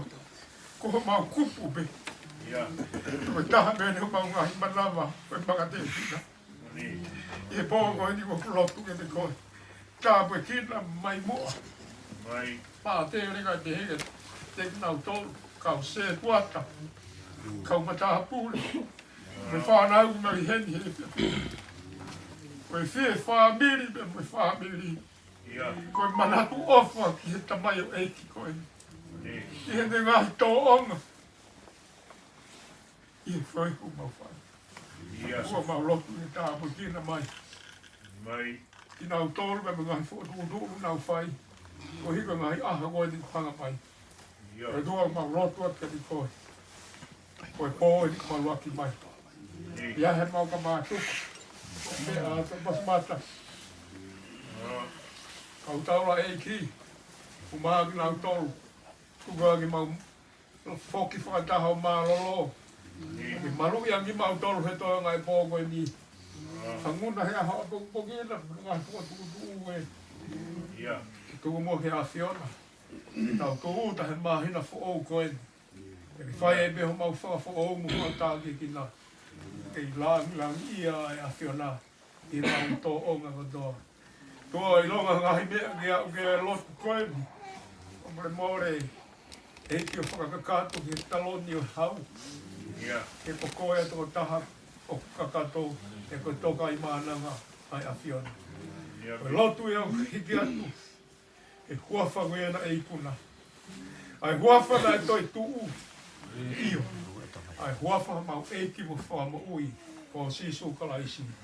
Ko homau kupu pē. Ko e taha mei homau ngaahi manava. Ko e makate ʻi he kita. ʻI he pō ko eni ʻoku lotu kiate koe. Tāpuekina mai muʻa. Pātele kae pehē kiate kinautolu. Kau setuata. Kau matāpule. Mo e fānau ʻoku nau ʻi heni he. Ko e fie fāmili pē mo e fāmili. Ko e manatu ʻofa ki he tamaioʻeiki ko eni. ʻI heʻene ngaahi tōʻonga. ʻI he foʻi ʻoku mau fai. ʻOku mau lotu ke tāpuekina mai. Kinautolu pea mo e ngaahi fokotuʻutuʻu ʻoku nau fai. Koeʻuhi ko e ngaahi ʻaho ko eni ʻoku hanga mai. ʻOtua, ʻoku mau lotu atu kiate koe. Ko e pō eni ʻoku mau ʻalu ʻaki mai. ʻI ai homau kae mātuku. Pea ʻa e toʻa pasimata. Kau taulaʻeiki. ʻUmaʻā kinautolu. Tuku ā ke mau foki fakataha ʻo mālōlō. Ke maluʻi ange kimautolu he toenga e pō ko eni. Hangē ko e ʻaho ʻapokipoki na, ngaahi fokotuʻutuʻu ē. Ke tuku muʻa ki he ʻAfiona. Tau tūʻuta he māhina foʻou ko eni. Ke fai ai pē homau fakafoʻou mo homau tākiekina. Ke langilangiʻia e ʻAfiona. ʻI heʻemau tōʻonga kotoa. ʻOtua, ʻilonga ngaahi meʻa ke aʻu ki he lotu ko eni. ʻOku molemole, ʻEiki, ʻo fakakakato ki he taloni ʻo e hau. He ko koe ʻa e tokotaha ʻoku kakato, he ko e tokaʻi mānanga ʻa e ʻAfiona. Ko e lotu ia ʻoku hiki atu. ʻI he huafa ko ia naʻe ikuna. ʻA e huafa naʻe toetuʻu. ʻIo. ʻA e huafa ʻo homau ʻEiki mo Fakamoʻui. Ko Sīsū Kalaisi. ʻĒmeni.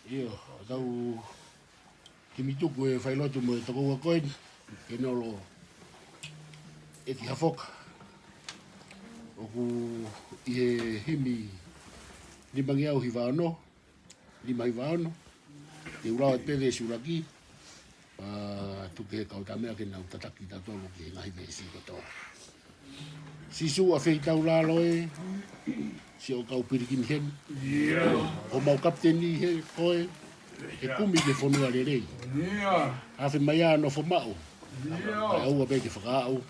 ʻIo, tau kimi tuku e failotu mo e tokoua ko eni, Kenolo ʻEti Hafoka. ʻOku ʻi he himi nimangeau hiva ono, nima hiva ono, te u lau atu pē veesi ʻuluaki, pea tuku ki he kau tama ke nau tataki kitautolu ki he ngaahi veesi kotoa. Sīsū ʻafei tau lalo ē, siʻo kau pilikimi heni. Ko mau kapiteni he koe, he kumi ke fonua lelei. Afe mai ā nofo maʻu, kae ʻoua pē ke fakaaʻu.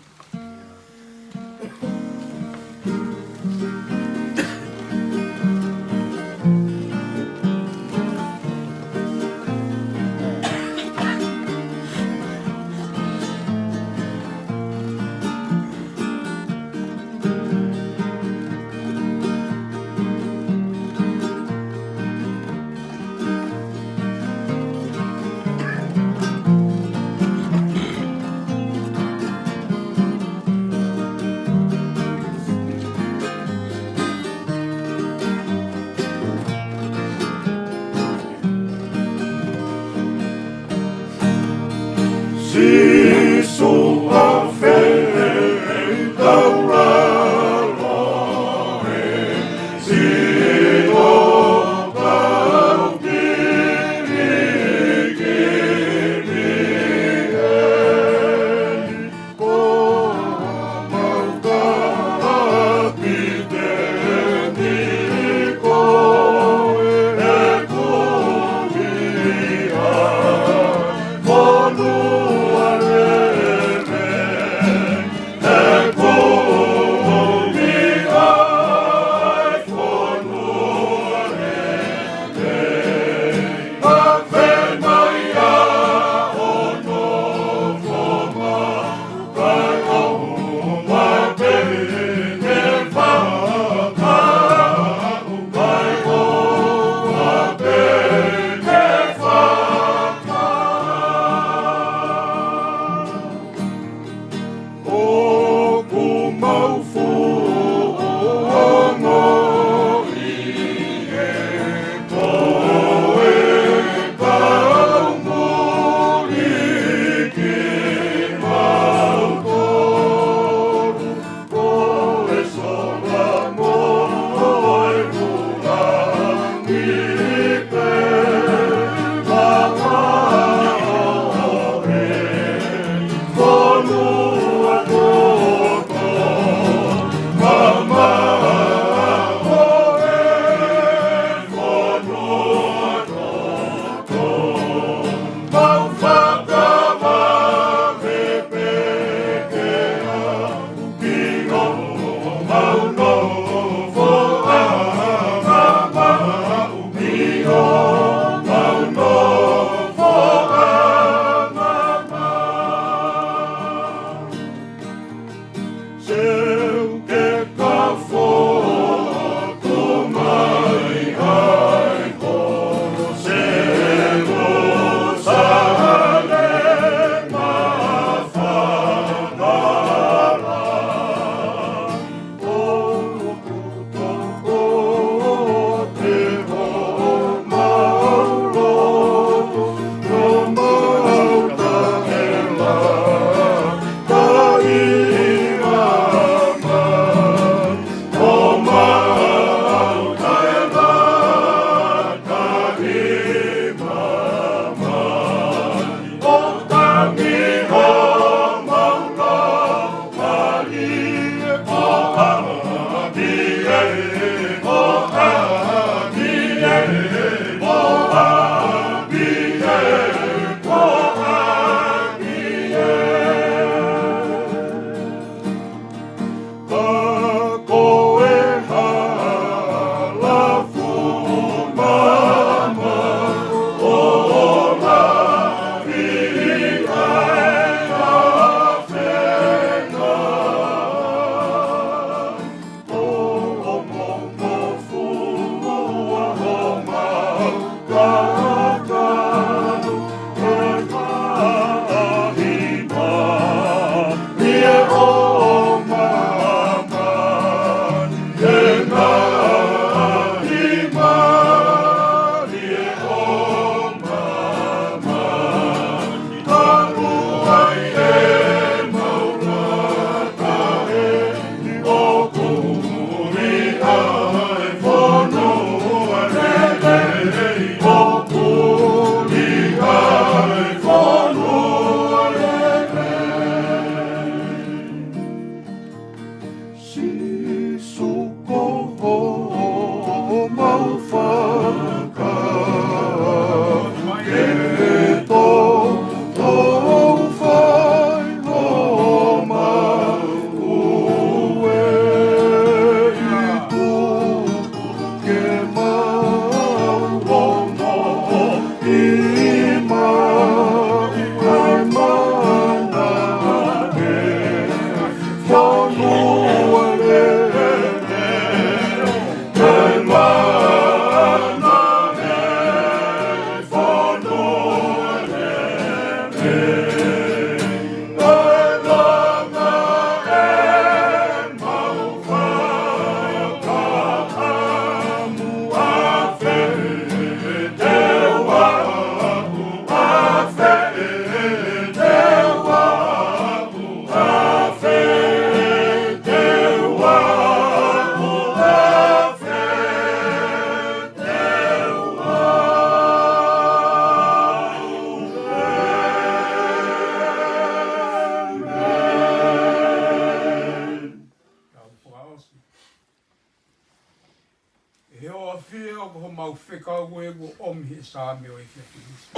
ʻoku ʻomi he Saame ʻo e Kia Kilisi.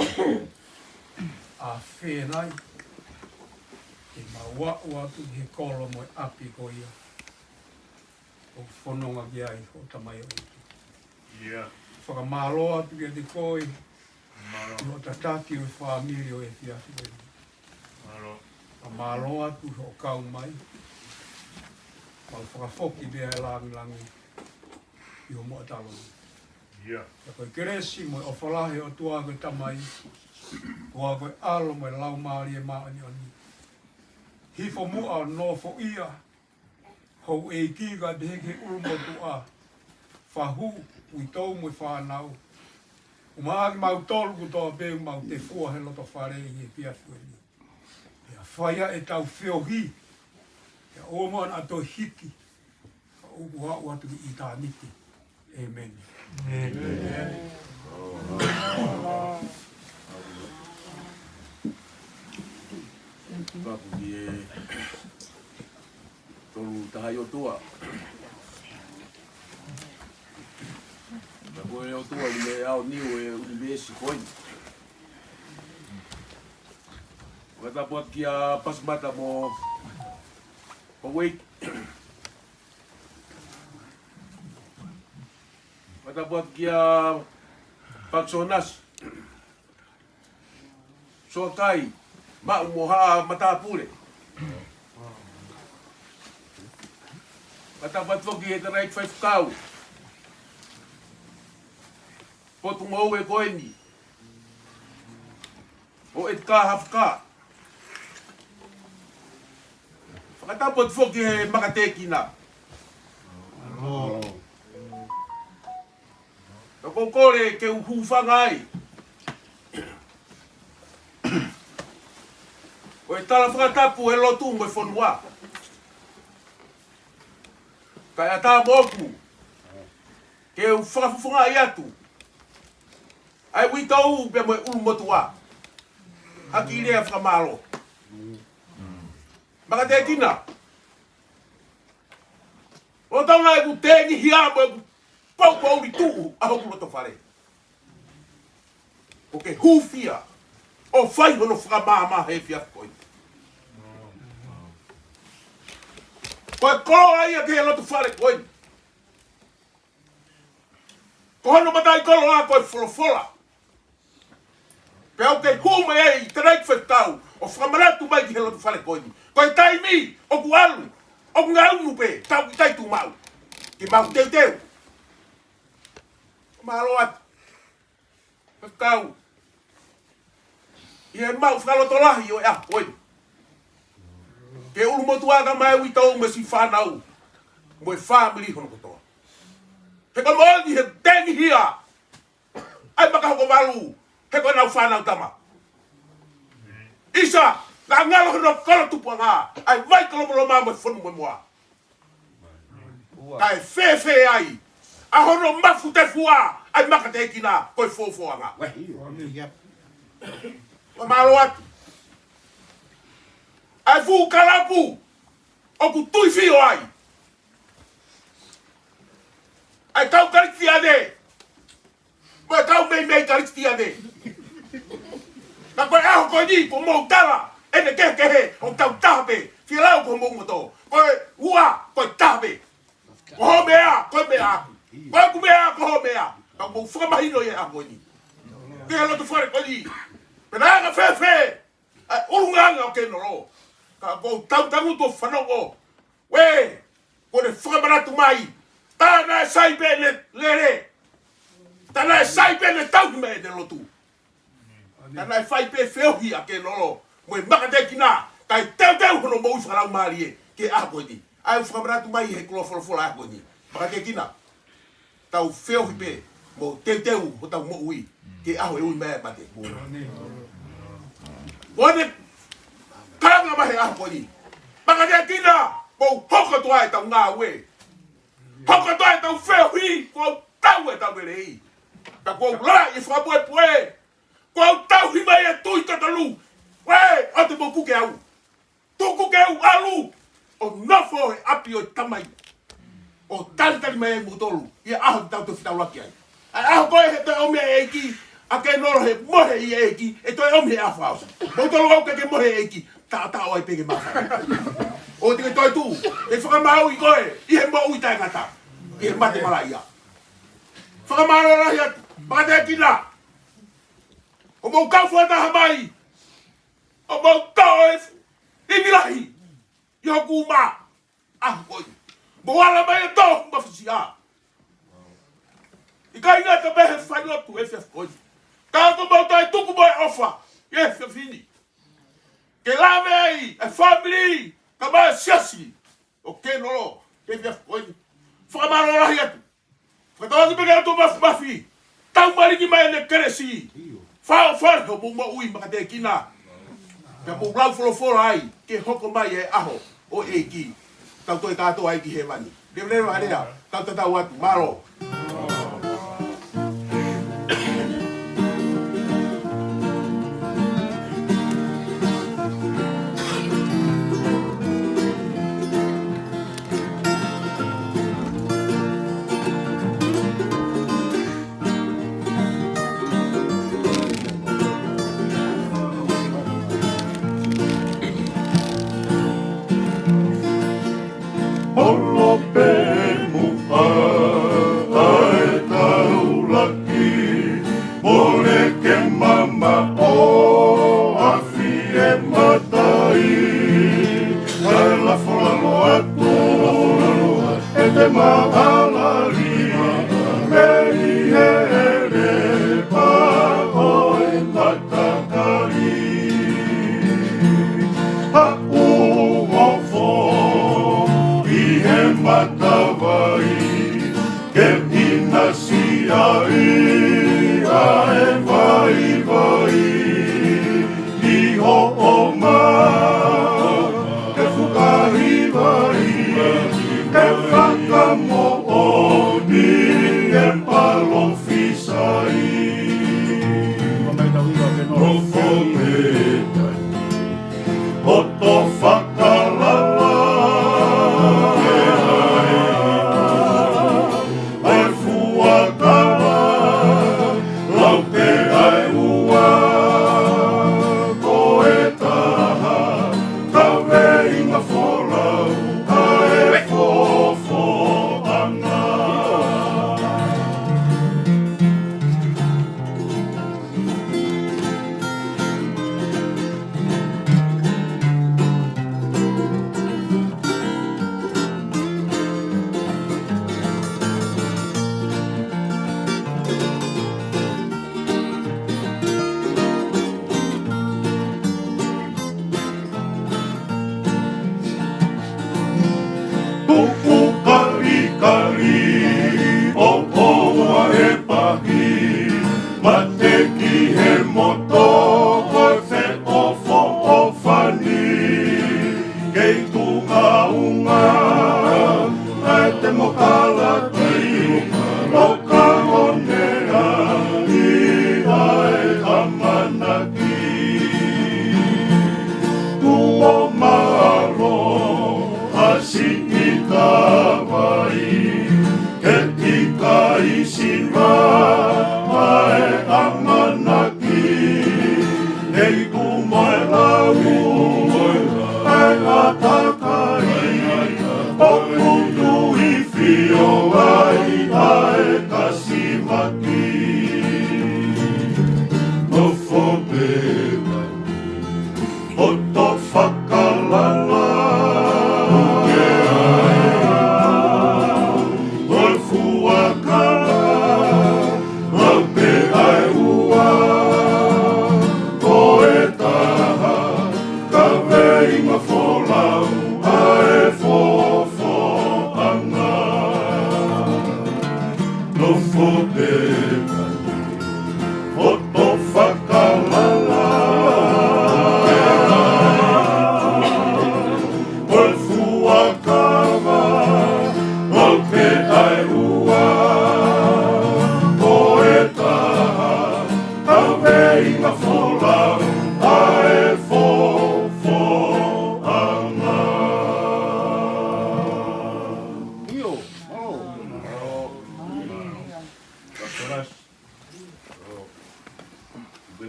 ʻAfē nai ke mau aʻu atu ki he kolo mo e ʻapi ko ia ʻoku fononga ki ai hoʻo tamaioʻeiki. Fakamālō atu kiate koe ʻi hoʻo tataki ʻo e fāmili ʻo e efiafi ko eni. Fakamālō atu hoʻo kau mai, mau fakafoki pē ʻa e lāngilangi ʻi hoʻo moʻatalo ni. Pea ko e kelesi mo e ʻofa lahi ʻa e ʻOtua ko e Tamai, ʻOtua ko e ʻAlo mo e Laumālie Māʻoniʻoni, hifo muʻa ʻo nofoʻia houʻeiki kae pehē ki he ʻulumotuʻa, fahu, uitou mo e fānau, ʻumaʻā kimautolu kotoa pē ʻoku mau tefua he loto fale ʻi he efiafi ko eni. Pea fai ʻa ʻetau feohi, pea ʻoua muʻa naʻa toe hiki, ka ʻoku aʻu atu ki ʻitāniti. ʻĒmeni. Tapu ki he Tolu Tahaʻi ʻOtua. Ka ko e ʻOtua ʻi he ʻao niu ʻo e ʻunivēsi ko eni. Fakatapu atu kia Pasimata mo Paueiki. Fakatapu atu kia Pakisonasi, Soakai, Maʻu mo Haʻa Matāpule. Fakatapu atu foki he tangataʻeiki faifekau Potungāue ko eni, ʻo ʻEtika Hafaka. Fakatapu atu foki he makatekina. Ka ʻoku ou kole ke u hūfanga ai ʻo e tala fakatapu he lotu mo e fonua. Kae ʻatā moʻoku ke u fakafofongaʻi atu ʻa e uitou pea mo e ʻulumotuʻa ha kiʻi lea fakamālō. Makatekina, ʻo tau na ʻeku tengihia mo ʻeku poupouli tuʻu ʻa hoku loto fale, ʻo ke hūfia ʻo fai hono fakamaama he efiafi ko eni. Ko e koloa ia ki he loto fale ko eni. Ko hono mataʻikoloa ko e folofola. Pea ʻoku ke hū mai ai tangataʻeiki faifekau ʻo fakamanatu mai ki he loto fale ko eni. Ko e taimi ʻoku ʻalu, ʻoku ngaunu pē, tau ki tai tu mau. Ke mau teuteu. Mālō atu. Faifekau, ʻi he maʻu fakalotolahi ʻo e ʻaho ko eni, ke ʻulumotuʻa ka mai uitou mo e siʻi fānau mo e fāmili hono kotoa. He ko e moʻoni he tengihia ʻa e maka hoko valu, he ko ʻenau fānau tama. ʻIsa, naʻa ngalo hono kolo tupuʻanga, ʻa e vai kolomoʻa mo e fonu moemoa. Kae fēfē ai ʻa hono mafu tefua ʻa e makatekina ko e fofoʻanga. Ua mālō atu. ʻA e fuʻu kalapu ʻoku tuifio ai ʻa e kau Kalisitiane mo e kau meimei Kalisitiane. Ka ko e ʻaho ko eni, ko mou tala ʻene kehekehe, ʻo tau taha pē, fie lau ko mou moto. Ko e ua, ko e taha pē. Ko hoʻo meʻa, ko e meʻa ʻaku. Ko ʻeku meʻa, ko hoʻo meʻa. Ka mou fakamahino ʻi he ʻaho ko eni, ki he loto fale ko eni, pe naʻe anga fēfē ʻa e ʻulungaanga ʻo ke nolo. Ka ʻoku ou tangutu ʻo fanongo. Uē, ko ʻene fakamanatu mai, tā naʻe sai pē ʻene lele, tā naʻe sai pē ʻene tauhi mai ʻene lotu, tā naʻe fai pē feohi ʻa ke nolo mo e makatekina, kae teuteu hono moʻui fakalaumālie ki he ʻaho ko eni. ʻA ia ʻoku fakamanatu mai he koloa folofola ʻaho ko eni. Makatekina, tau feohi pē mo teuteu hotau moʻui ki he ʻaho ʻe ui mai ai e mate. Ko ʻene kalanga mai he ʻaho ko eni, makatekina, mou hoko atu ʻa ʻetau ngāue, hoko atu ʻa ʻetau feohi, kuo tau ʻetau lelei. Ka kuo u lalaʻi fakapuepue, kuo u tauhi mai e tui totonu. Uē, ʻoua te mou kuke au. Tuku ke u ʻalu ʻo nofo he ʻapi ʻo e Tamai, ʻo talitali mai ai moutolu ʻi he ʻaho te tau toe fetaulaki ai. ʻA e ʻaho ko ē he toe ʻomi ʻe he ʻEiki ʻa Kenolo he mohe ʻi he ʻEiki, ʻe toe ʻomi he ʻaho fakaʻosi. Mou tolonga ke mohe ʻEiki, taʻotaʻo ai pē ke māfana. ʻOua te ke toe tuʻu, ke fakamaauʻi koe ʻi he moʻui taʻengata, ʻi he mate malaʻia. Fakamālō lahi atu, Makatekina. ʻOku mou kau fakataha mai, ʻoku mou toʻo e ivi lahi ʻi hoku uma ʻaho ko eni. Mou ala mai ʻo toʻo hoku mafasiʻi. ʻIkai ngata pē he failotu he efiafi ko eni, ka ʻoku mou toe tuku mo e ʻofa he efiafi ni ke lave ai e fāmili kae ʻumaʻā e siasi ʻo Kenolo he efiafi ko eni. Fakamālō lahi atu. Fakatauange pē ke ʻOtua Mafimafi taumalingi mai ʻene kelesi, fao fale hoʻomou moʻui Makatekina, pea mou lau folofola ai ke hoko mai e ʻaho ʻo e ʻEiki, tau toe kātoa ai ki hēvani. Leveleva e lea, tau tatau atu, mālō. Holo pē muʻa ʻa e taulaki, mole ke mamaʻo afi e matai, kae lafolafo atu ʻete maʻalali mei he ʻelepa ʻo e matakali. Haʻu ʻo fō ʻi he matavai, ke ʻinasiʻi ʻa e vaivai ʻi hoʻo mā, ke fukahi vai, ke fakamoʻui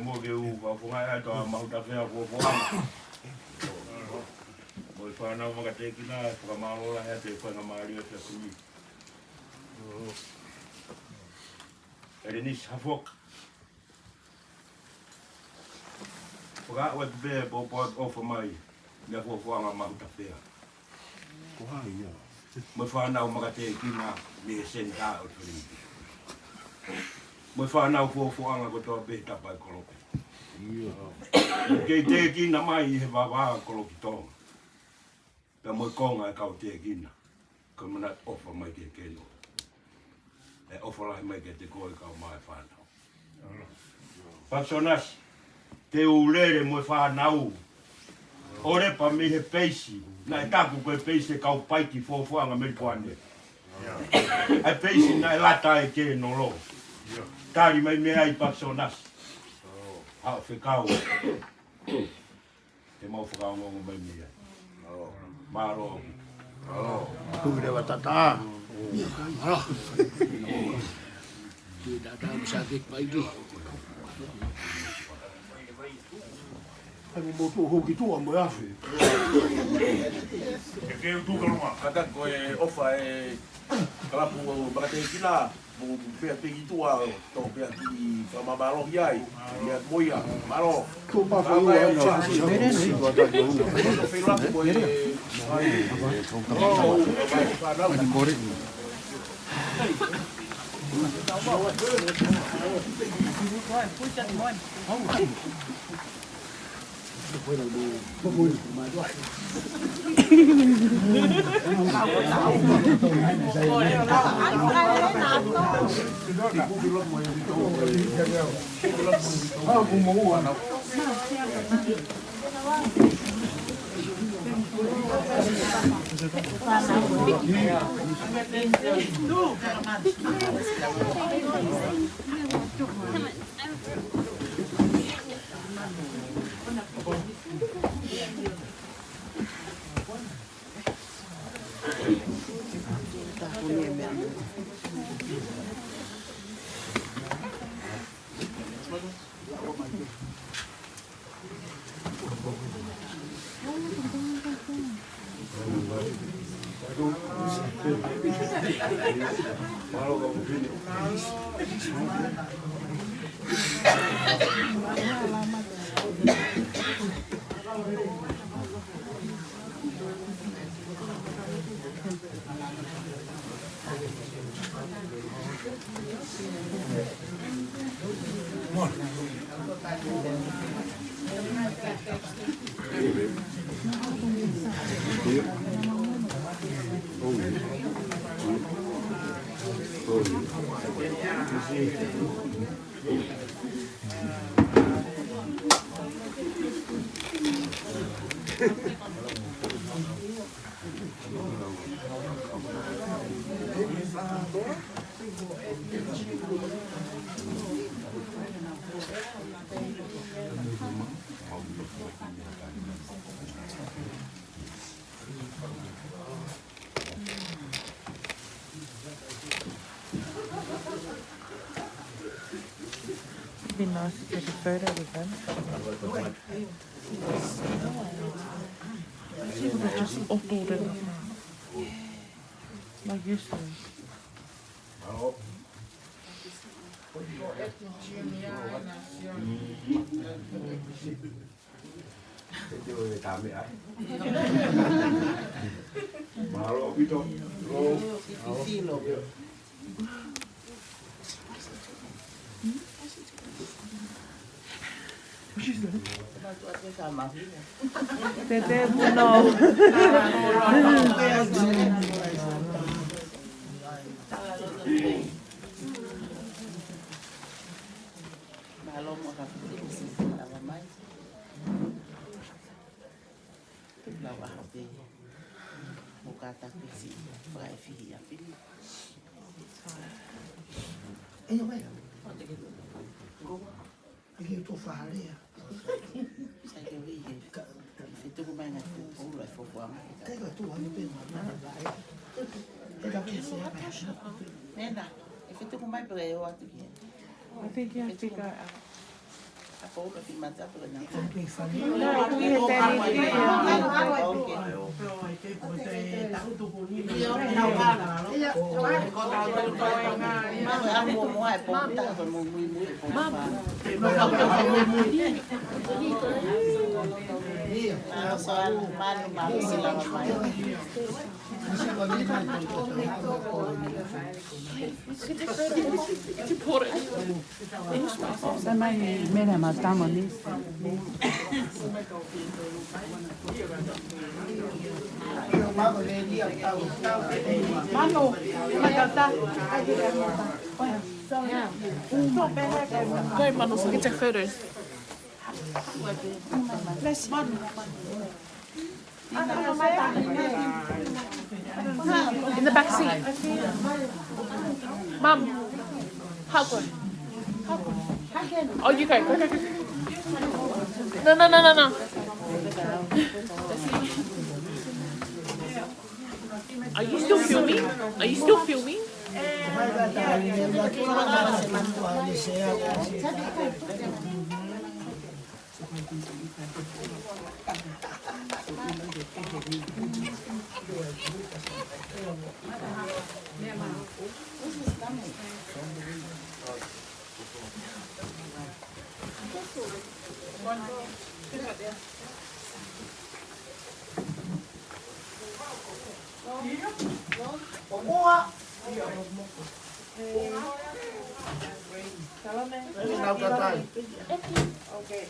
Mo ke u fakafofongaʻi atu ʻa Mahutafea Fuafuanga mo e fānau makatekina, fakamālō lahi atu e faingamālie ʻo e efiafi ni. ʻElenisi Hafoka. Fakaʻosi pē pōpoaki ʻofa mai, meia Fuafuanga Mahutafea. Ko hai ia? Mo e fānau makatekina mei he senitā ʻo e fale ni. Mo e fānau fuafuanga kotoa pē he tapa ʻo e kolope. Ia. Kei tekina mai ʻi he vavā koloki Tonga. Pea mo e konga e kau tekina. Ko e manatu ʻofa mai ke keno. ʻE ʻofa lahi mai kiate koe kae ʻumaʻā e fānau. Pakisonasi, te u lele mo e fānau. ʻO lepa mei he peisi, naʻe taku ko e peisi e kau paiki Fuafuanga Melipoane. ʻA e peisi naʻe lata ai ke nolo. Tali mai mei ai Pakisonasi. Haʻo fekau. Te mau fakaongoongo mai mei ai. Mālō. Mālō. Kuku leva tata. Mālō. Ki tata mo sa ke paiki. Ai mo motu ho ki tua mo e afi. Ke ke utu ka luma. Kata ko e ʻofa e kalapu makatekina. Mo pea peki tua, tō pea ki fakamāmālohi ai. Ia mo ia, mālō. Tō pā fai ua ana. Tō fei laku ko e. It'd be nice to take a photo with them. They just bottled it up. Like yesterday. Mālō ʻaupito. Te te puno. Mālō mo ka fiti si lava mai. Lau ʻaho pē. Mo ka ta pē si fai fihi a fili. Ei, ʻo mai. Ike to fahalea. Sai ke ui ke. Ka, ka. Fetuku mai ngai fu, fu la fu fu ama. Kai ka tu anu pe ma, ma, ma, e. E ka ke se ama. Nena, e fetuku mai pe e o atu ki. I think you have to go out. Sema i mena ma tama ni. Mano, mano, Go ahead, Mano, so get your photos. Bless you. In the back seat. Mum, hug her. Oh, you go. Go, go, go, go. No, no, no, no, no. Are you still filming? Are you still filming? Okay.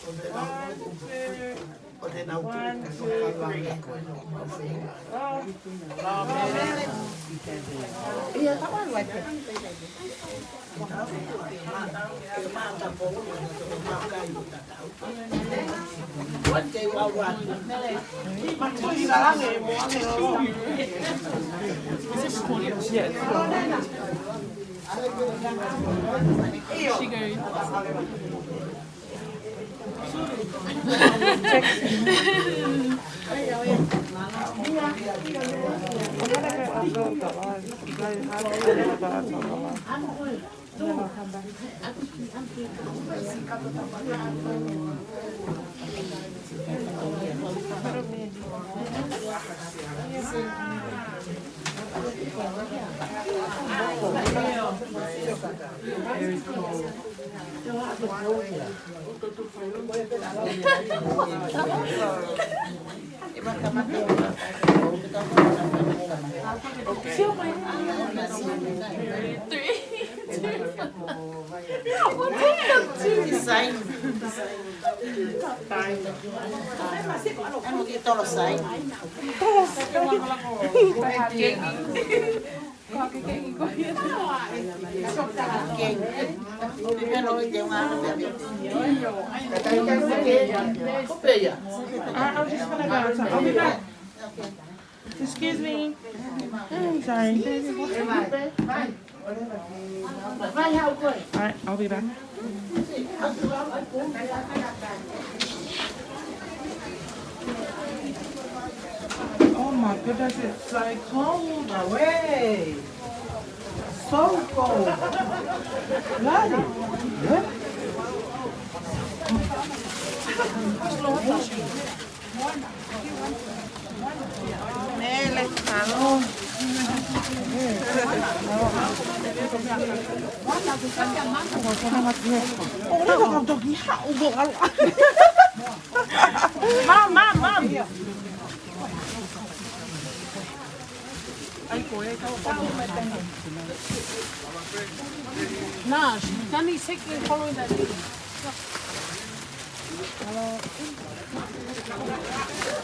One, two, one, two, three. Is this recording? Yes. She goes. Three, two, one. Design. Amo ki tolo sai. Kope ia. I, I was just gonna go outside. I'll be back. Excuse me. I'm sorry. All right, I'll be back. Oh my goodness, it's so cold away. So cold. Bloody. Mele, alo. Mom, mom, mom. Nah, Danny's taking, following that lady.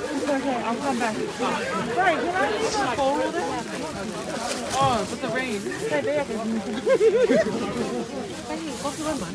It's okay, I'll come back. Sorry, can I leave a bowl with it? Oh, with the rain. Hey, babe, I can... Hey, what's going on?